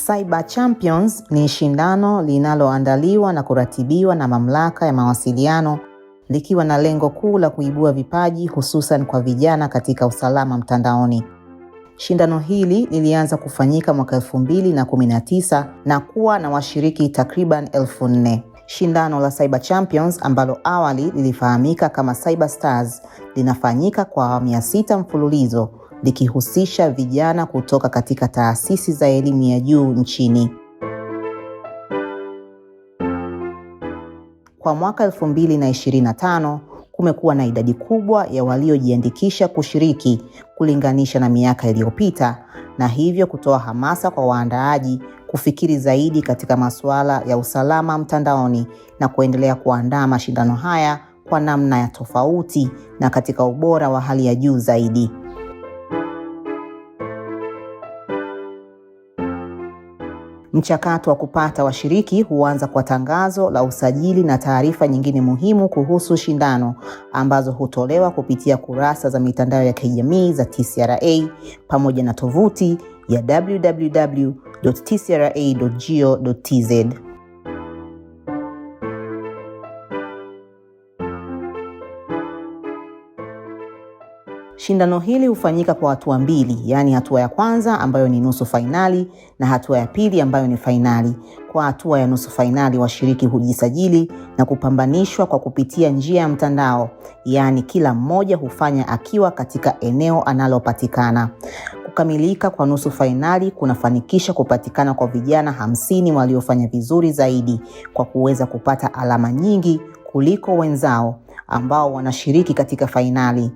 Cyber Champions ni shindano linaloandaliwa na kuratibiwa na Mamlaka ya Mawasiliano likiwa na lengo kuu la kuibua vipaji hususan kwa vijana katika usalama mtandaoni. Shindano hili lilianza kufanyika mwaka 2019 na kuwa na washiriki takriban 4,000. Shindano la Cyber Champions ambalo awali lilifahamika kama Cyber Stars linafanyika kwa awamu ya 6 mfululizo likihusisha vijana kutoka katika taasisi za elimu ya juu nchini. Kwa mwaka 2025 kumekuwa na idadi kubwa ya waliojiandikisha kushiriki kulinganisha na miaka iliyopita, na hivyo kutoa hamasa kwa waandaaji kufikiri zaidi katika masuala ya usalama mtandaoni na kuendelea kuandaa mashindano haya kwa namna ya tofauti na katika ubora wa hali ya juu zaidi. Mchakato wa kupata washiriki huanza kwa tangazo la usajili na taarifa nyingine muhimu kuhusu shindano ambazo hutolewa kupitia kurasa za mitandao ya kijamii za TCRA pamoja na tovuti ya www.tcra.go.tz. Shindano hili hufanyika kwa hatua mbili, yaani hatua ya kwanza ambayo ni nusu fainali na hatua ya pili ambayo ni fainali. Kwa hatua ya nusu fainali, washiriki hujisajili na kupambanishwa kwa kupitia njia ya mtandao, yaani kila mmoja hufanya akiwa katika eneo analopatikana. Kukamilika kwa nusu fainali kunafanikisha kupatikana kwa vijana 50 waliofanya vizuri zaidi kwa kuweza kupata alama nyingi kuliko wenzao ambao wanashiriki katika fainali.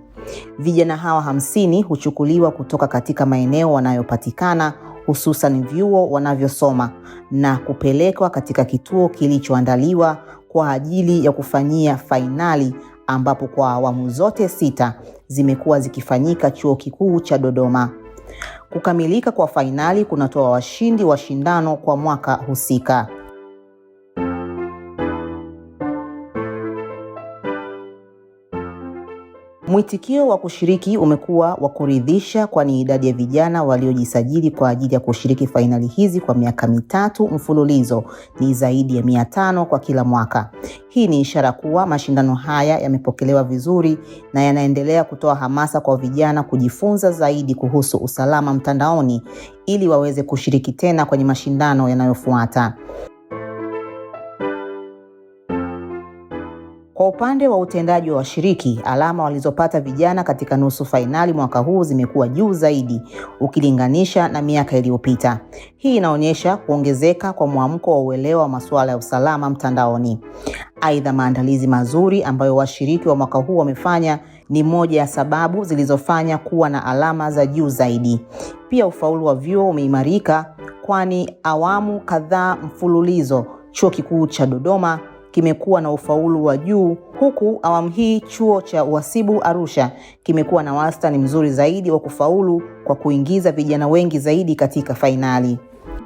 Vijana hawa 50 huchukuliwa kutoka katika maeneo wanayopatikana hususan vyuo wanavyosoma na kupelekwa katika kituo kilichoandaliwa kwa ajili ya kufanyia fainali, ambapo kwa awamu zote 6 zimekuwa zikifanyika Chuo Kikuu cha Dodoma. Kukamilika kwa fainali kunatoa washindi wa shindano kwa mwaka husika. Mwitikio wa kushiriki umekuwa wa kuridhisha, kwani idadi ya vijana waliojisajili kwa ajili ya kushiriki fainali hizi kwa miaka 3 mfululizo ni zaidi ya 500 kwa kila mwaka. Hii ni ishara kuwa mashindano haya yamepokelewa vizuri na yanaendelea kutoa hamasa kwa vijana kujifunza zaidi kuhusu usalama mtandaoni ili waweze kushiriki tena kwenye mashindano yanayofuata. Kwa upande wa utendaji wa washiriki, alama walizopata vijana katika nusu fainali mwaka huu zimekuwa juu zaidi ukilinganisha na miaka iliyopita. Hii inaonyesha kuongezeka kwa mwamko wa uelewa wa masuala ya usalama mtandaoni. Aidha, maandalizi mazuri ambayo washiriki wa mwaka huu wamefanya ni moja ya sababu zilizofanya kuwa na alama za juu zaidi. Pia ufaulu wa vyuo umeimarika, kwani awamu kadhaa mfululizo Chuo Kikuu cha Dodoma kimekuwa na ufaulu wa juu, huku awamu hii Chuo cha Uhasibu Arusha kimekuwa na wastani mzuri zaidi wa kufaulu kwa kuingiza vijana wengi zaidi katika fainali.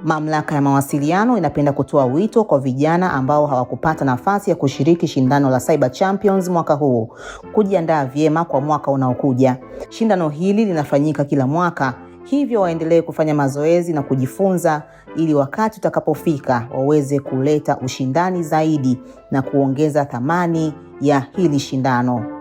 Mamlaka ya Mawasiliano inapenda kutoa wito kwa vijana ambao hawakupata nafasi ya kushiriki shindano la Cyber Champions mwaka huu kujiandaa vyema kwa mwaka unaokuja. Shindano hili linafanyika kila mwaka, hivyo waendelee kufanya mazoezi na kujifunza ili wakati utakapofika waweze kuleta ushindani zaidi na kuongeza thamani ya hili shindano.